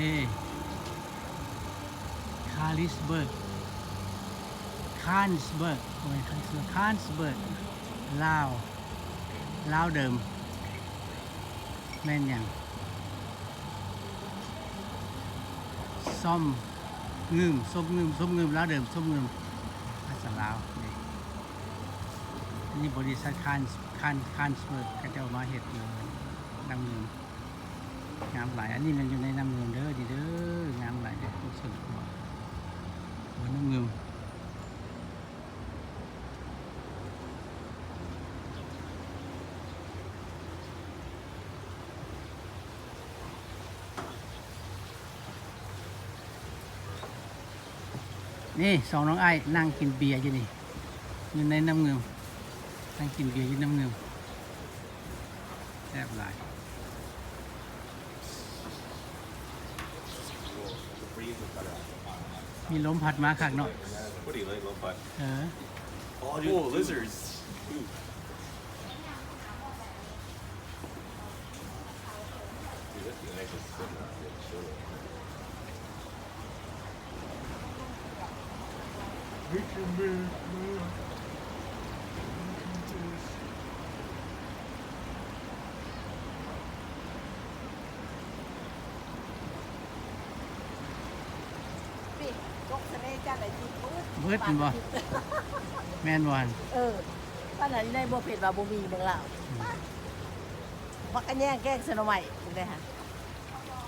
ເອ ຄາລິສເບີກ ຄານສເບີກ ໂອ້ຍ ຄານສເບີກ ຄານສເບີກ ລາວ ລາວເດີມ ແມ່ນຫຍັງ? ຊອມງືມ ຊົມງືມ ຊົມງືມ ລາວເດີມ ຊົມງືມ ພາສາລາວເດ້. ອັນນີ້ບໍລິສັດຄານ ຄານ ຄານສເບີກ ເຂົາເຈົ້າມາເຮັດຢູ່ນ້ຳງື່ມ ງາມຫຼາຍ. ອັນນີ້ແມ່ນຢູ່ໃນນ້ຳງື່ມເດີ ນີ້ເດີ ງາມຫຼາຍເດີ ຄົນສ່ວນຕົວ ໂອ້ຍ ນ້ຳງື່ມ. ນີ້ສອງນ້ອງອ້າຍນັ່ງກິນເບຍຢູ່ນີ້ ຢູ່ໃນນ້ຳງື່ມ ນັ່ງກິນເບຍຢູ່ນ້ຳງື່ມ ແຊບຫຼາຍ. ມີລົມພັດມາຄັກເນາະ. ເອີ ເບິດແມ່ນບໍ່? ເອີ ປານນັ້ນໃນບໍ່ເພັດວ່າບໍ່ມີເມືອງລາວ. ບັກກະແຍງແກງໃສ່ໜໍ່ໄມ້ ເບິ່ງເດ້ຫາ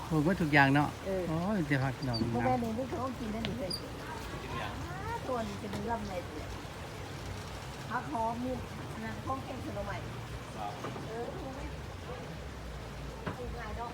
ໂອ້ ເບິດທຸກຢ່າງເນາະ. ເອີ ໂອ້ຍ ແຕ່ຜັກດອງ ບໍ່ແມ່ນນີ້ ນີ້ຄືຂອງກິນເດ້ນີ້ເຮີ້ຍ. ອ່າ ຕົວນີ້ຈະມີລຳໃຫຍ່ ຜັກຫອມ ມີອັນນັ້ນ ຂອງແກງໃສ່ໜໍ່ໄມ້. ເອີ ເອົາງ່າຍເນາະ.